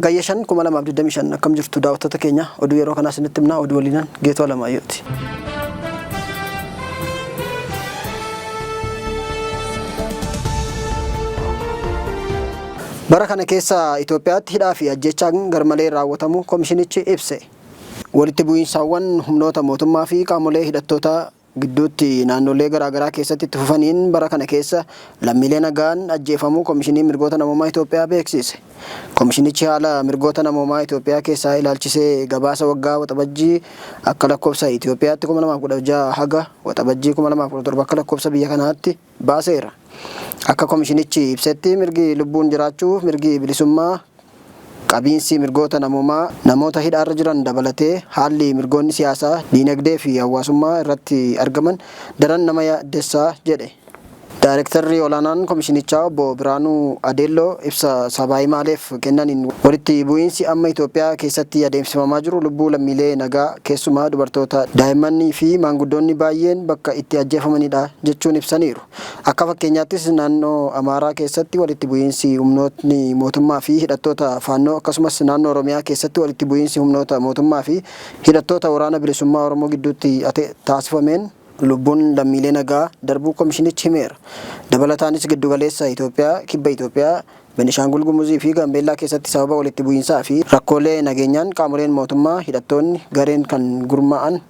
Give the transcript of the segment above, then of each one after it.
Hagayya 5, 2025 akkam jirtu daawwattoota keenya? Oduu yeroo kanaa isinitti himna. Oduu waliinan Geetoo Alamaayyooti. Bara kana keessa Itoophiyaatti hidhaa fi ajjeechaan garmalee raawwatamuu komishinichi ibse. Walitti bu'iinsaawwan humnoota mootummaa fi qaamolee hidhattootaa gidduutti naannolee garaagaraa keessatti itti fufaniin bara kana keessa lammiilee nagaan ajjeefamuu Komishiniin Mirgoota Namoomaa Itoophiyaa beeksiise. Komishinichi haala mirgoota namoomaa Itoophiyaa keessaa ilaalchisee gabaasa waggaa Waxabajjii akka lakkoofsa Itoophiyaatti 2016 haga Waxabajjii 2017 akka lakkoofsa biyya kanaatti baaseera. Akka komishinichi ibsetti mirgi lubbuun jiraachuu, mirgi bilisummaa, qabiinsi mirgoota namoomaa namoota hidhaarra jiran dabalatee haalli mirgoonni siyaasaa, diinagdee fi hawaasummaa irratti argaman daran nama yaaddessa jedhe. Daarektarri olaanaan komishinichaa obbo Birhaanuu Adeelloo ibsa sabaa-himaaleef kennaniin walitti bu'iinsi amma Itoophiyaa keessatti adeemsifamaa jiru lubbuu lammiilee nagaa keessumaa dubartoota, daa'immanii fi maanguddoonni baayyeen bakka itti ajjeefamanidha jechuun ibsaniiru. Akka fakkeenyaattis naannoo Amaaraa keessatti walitti bu'iinsi humnootni mootummaa fi hidhattoota Faannoo akkasumas naannoo Oromiyaa keessatti walitti bu'iinsi humnoota mootummaa fi hidhattoota Waraana Bilisummaa Oromoo gidduutti taasifameen lubbuun lammiilee nagaa darbuu komishinichi himeera. Dabalataanis giddugaleessa Itoophiyaa, Kibba Itoophiyaa, Benishaangul Gumuzii fi Gaambeellaa keessatti sababa walitti bu'iinsaa fi rakkoolee nageenyaan qaamoleen mootummaa, hidhattoonni, gareen kan gurmaa'an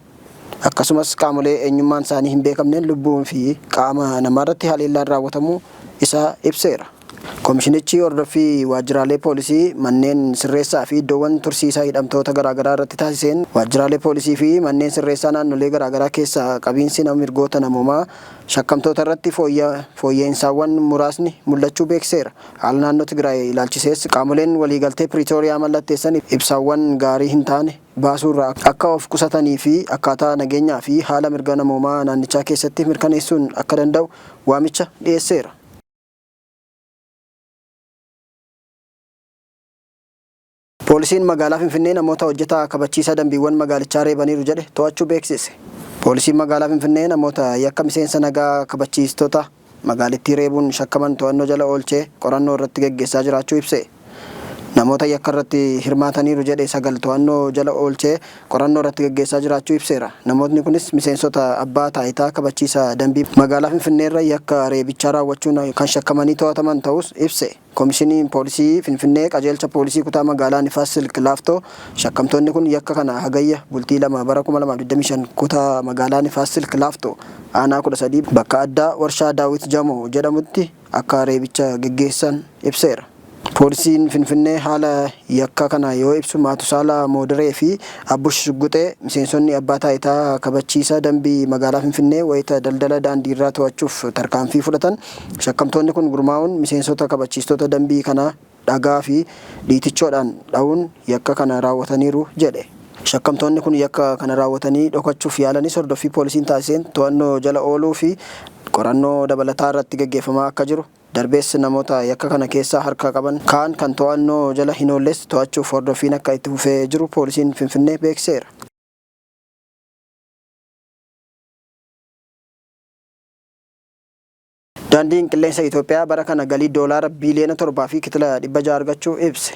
akkasumas qaamolee eenyummaan isaanii hin beekamneen lubbuu fi qaama namaarratti haleellaan raawwatamuu isaa ibseera. Komishinichi hordoffii waajjiraalee poolisii, manneen sirreessaa fi iddoowwan tursiisa hidhamtoota garaagaraa irratti taasiseen waajjiraalee poolisii fi manneen sirreessaa naannolee garaagaraa keessaa qabiinsi mirgoota namoomaa shakkamtoota irratti fooyya'insaawwan muraasni mul'achuu beeksiseera. Haala naannoo Tigraay ilaalchisees qaamoleen waliigaltee Piriitooriyaa mallatteessan ibsaawwan gaarii hin taane baasuurraa akka of qusatanii fi akkaataa nageenyaa fi haala mirga namoomaa naannichaa keessatti mirkaneessuun akka danda'u waamicha dhiyeesseera. Poolisiin magaalaa Finfinnee namoota hojjetaa kabachiisa dambiiwwan magaalichaa reebaniiru jedhe to'achuu beeksise. Poolisiin magaalaa Finfinnee namoota yakka miseensa nagaa kabachiistota magaalittii reebuun shakkaman to'annoo jala oolchee qorannoo irratti geggeessaa jiraachuu ibse. Namoota yakka irratti hirmaataniiru jedhe 9 to'annoo jala oolchee qorannoo irratti geggeessaa jiraachuu ibseera. Namootni kunis miseensota abbaa taayitaa kabachiisa dambii magaalaa Finfinneerra yakka reebichaa raawwachuun kan shakkamanii to'ataman ta'uus ibse. Komishiniin Poolisii Finfinnee Qajeelcha Poolisii Kutaa Magaalaa Nifaas Silk Laaftoo shakkamtoonni kun yakka kana Hagayya bultii 2 bara 2025 kutaa magaalaa Nifaas Silk Laaftoo aanaa 13 bakka addaa Warshaa Daawit Jamoo jedhamutti akka reebicha geggeessan ibseera. Poolisiin Finfinnee haala yakka kana yoo ibsu Maatusaalaa Moodiree fi Abbush Shugguxee miseensonni abbaa taayitaa kabachiisa dambii magaalaa Finfinnee wayita daldala daandiirraa to'achuuf tarkaanfii fudhatan shakkamtoonni kun gurmaa'uun miseensota kabachiistota dambii kana dhagaa fi dhiitichoodhaan dha'uun yakka kana raawwataniiru jedhe. Shakkamtoonni kun yakka kana raawwatanii dhokachuuf yaalanis hordoffii poolisiin taasiseen to'annoo jala ooluu fi qorannoo dabalataa irratti gaggeeffamaa akka jiru darbees namoota yakka kana keessaa harka qaban kaan kan to'annoo jala hin oolles to'achuuf hordoffiin akka itti fufee jiru poolisiin Finfinnee beeksiseera. Daandiin Qilleensa Itoophiyaa bara kana galii doolaara biiliyoona 7 fi kitila 600 argachuu ibse.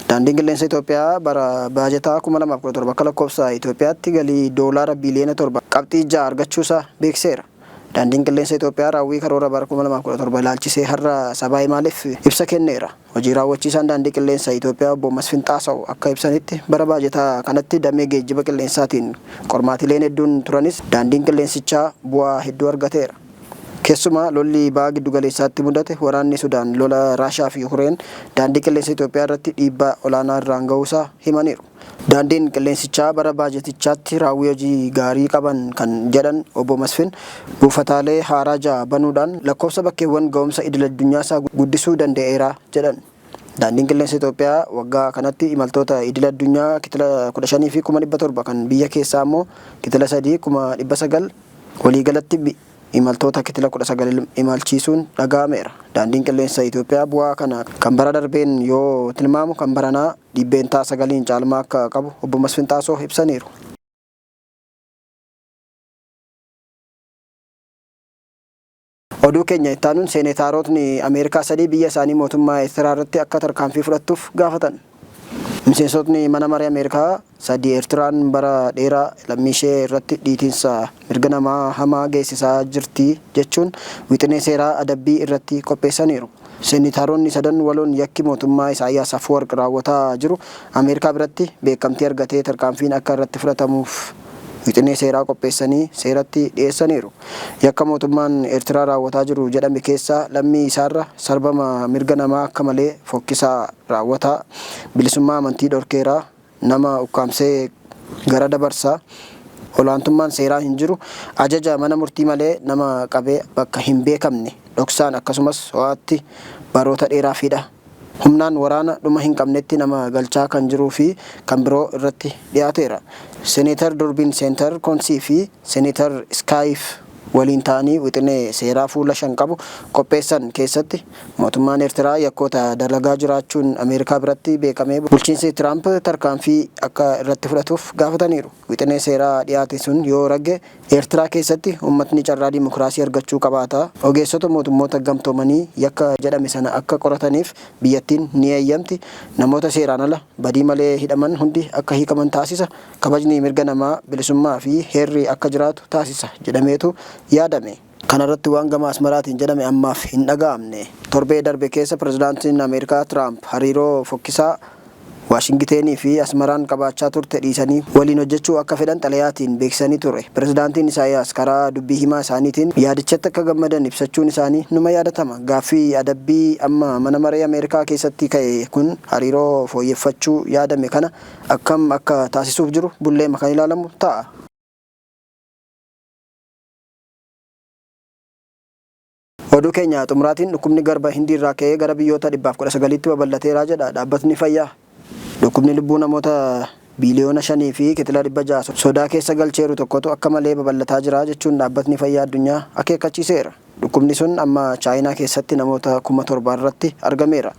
Daandiin Qilleensa Itoophiyaa bara baajataa 2017 akka lakkoofsa Itoophiyaatti galii doolaara biiliyoona 7 qabxii 6 argachuusaa beeksiseera. Daandiin Qilleensa Itoophiyaa raawwii karoora bara 2017 ilaalchisee har'a sabaa himaaleef ibsa kenneera. Hojii raawwachiisaan Daandii Qilleensa Itoophiyaa obbo Masfin Xaasaw akka ibsanitti bara baajataa kanatti damee geejjiba qilleensaatiin qormaatileen hedduun turanis daandiin qilleensichaa bu'aa hedduu argateera. Keessumaa lolli Baha Giddugaleessaatti mudate, waraanni Sudaan, lola Raashaa fi Yukureen daandii qilleensa Itoophiyaa irratti dhiibbaa olaanaa irraan gahuusaa himaniiru. Daandiin qilleensichaa bara baajatichaatti raawwii hojii gaarii qaban kan jedhan Obbo Masfin, buufataalee haaraa 6 banuudhaan lakkoofsa bakkeewwan ga'umsa idiladdunyaasa guddisuu danda'eera jedhan. Daandiin Qilleensa Itoophiyaa waggaa kanatti imaltoota idila addunyaa kitila 15 fi 700,000 kan biyya keessaa ammoo kitila 3 900,000 waliigalatti imaltoota kitila 19 imalchiisuun dhaga'ameera. Daandiin Qilleensa Itoophiyaa bu'aa kana kan bara darbeen yoo tilmaamu kan baranaa 9%n caalmaa akka qabu Obbo Masfin Xaasoo ibsaniiru. Oduu keenya ittaanuun Seeneetaarootni Ameerikaa sadii biyya isaanii mootummaa Eertiraa irratti akka tarkaanfii fudhattuuf gaafatan. Miseensotni mana maree Ameerikaa sadi Eertiraan bara dheeraa lammiishee irratti dhiitinsa mirga namaa hamaa geessisaa jirti jechuun wixinee seeraa adabbii irratti qopheessaniiru. Seenitaroonni sadan waloon yakki mootummaa Isaayyaas Afwerq raawwataa jiru Ameerikaa biratti beekamtii argatee tarkaanfiin akka irratti fudhatamuuf wixinee seeraa qopheessanii seeratti dhiyeessaniiru. Yakka mootummaan Eertiraa raawwataa jiru jedhame keessaa lammii isaarra sarbama mirga namaa akka malee fokkisaa raawwataa, bilisummaa amantii dhorkeera, nama ukkaamsee gara dabarsa, olaantummaan seeraa hin jiru, ajaja mana murtii malee nama qabee bakka hin beekamne dhoksaan akkasumas ho'aatti baroota dheeraaf hidha, humnaan waraana dhuma hin qabnetti nama galchaa kan jiruu fi kan biroo irratti dhiyaateera. Seneetar Durbiin Seentar Konsii fi Seneetar Iskaayiif waliin ta'anii wixinee seeraa fuula 5 qabu qopheessan keessatti mootummaan Eertiraa yakkoota dalagaa jiraachuun Ameerikaa biratti beekamee bulchiinsi Tiraamp tarkaanfii akka irratti fudhatuuf gaafataniiru. Wixinee seeraa dhiyaate sun yoo ragge Eertiraa keessatti uummatni carraa dimokiraasii argachuu qabaata, ogeessota mootummoota gamtoomanii yakka jedhame sana akka qorataniif biyyattiin ni eeyyamti, namoota seeraan ala badii malee hidhaman hundi akka hiikaman taasisa, kabajni mirga namaa, bilisummaa fi heerri akka jiraatu taasisa jedhameetu yaadame. Kanarratti waan gama Asmaraatiin jedhame ammaaf hin dhaga'amne. Torbee darbe keessa pirezidaantiin Ameerikaa Tiraamp hariiroo fokkisaa Waashingitenii fi Asmaraan qabaachaa turte dhiisanii waliin hojjechuu akka fedhan xalayaatiin beeksisanii ture. Pirezidaantiin Isaayyaas karaa dubbii himaa isaaniitiin yaadichatti akka gammadan ibsachuun isaanii numa yaadatama. Gaaffii adabbii amma mana maree Ameerikaa keessatti ka'e kun hariiroo fooyyeffachuu yaadame kana akkam akka taasisuuf jiru bulleema kan ilaalamu ta'a. Oduu keenya xumuraatiin dhukkubni garba Hindiirraa ka'ee gara biyyoota 119tti babal'ateera jedha dhaabbatni fayyaa. Dhukkubni lubbuu namoota biiliyoona 5 fi kitila 600 sodaa keessa galcheeru tokkotu akka malee babal'ataa jira jechuun dhaabbatni fayyaa addunyaa akeekkachiiseera. Dhukkubni sun amma Chaayinaa keessatti namoota 7,000 irratti argameera.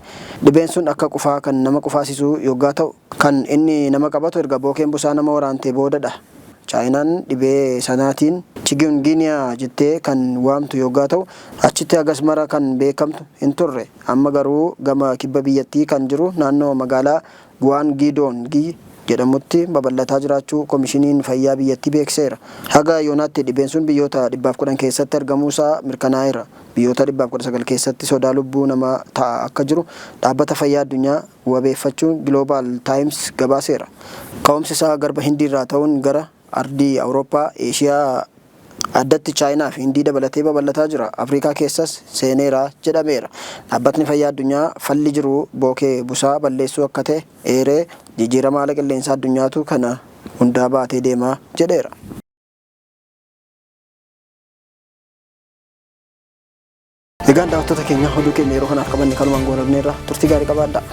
Dhibeen sun akka qufaa kan nama qufaasisu yoggaa ta'u, kan inni nama qabatu erga bookeen busaa nama waraantee boodadha. Chaayinaan dhibee sanaatiin Chigungunya jettee kan waamtu yoggaa ta'u, achitti hagas mara kan beekamtu hin turre. Amma garuu gama kibba biyyattii kan jiru naannoo magaalaa Guwaangidoongi jedhamutti babal'ataa jiraachuu Komishiniin Fayyaa biyyattii beeksiseera. Haga yoonaatti dhibeen sun biyyoota 110 keessatti argamuusaa mirkanaa'eera. Biyyoota 119 keessatti sodaa lubbuu namaa ta'a akka jiru Dhaabbata Fayyaa Addunyaa wabeeffachuun Giloobaal Taayims gabaaseera. Ka'umsi isaa garba Hindiirraa ta'uun gara ardii Awurooppaa, Eeshiyaa addatti Chaayinaa fi Hindii dabalatee babal'ataa jira. Afriikaa keessas seeneera jedhameera. Dhaabbatni Fayyaa Addunyaa falli jiru bookee busaa balleessuu akka ta'e eeree, jijjiirama haala qilleensaa addunyaatu kana hundaa baatee deema jedheera. Egaan daawwattoota keenya oduu keenya yeroo kanaaf qabanne kanumaan goolabneerra turtii gaarii qabaadhaa.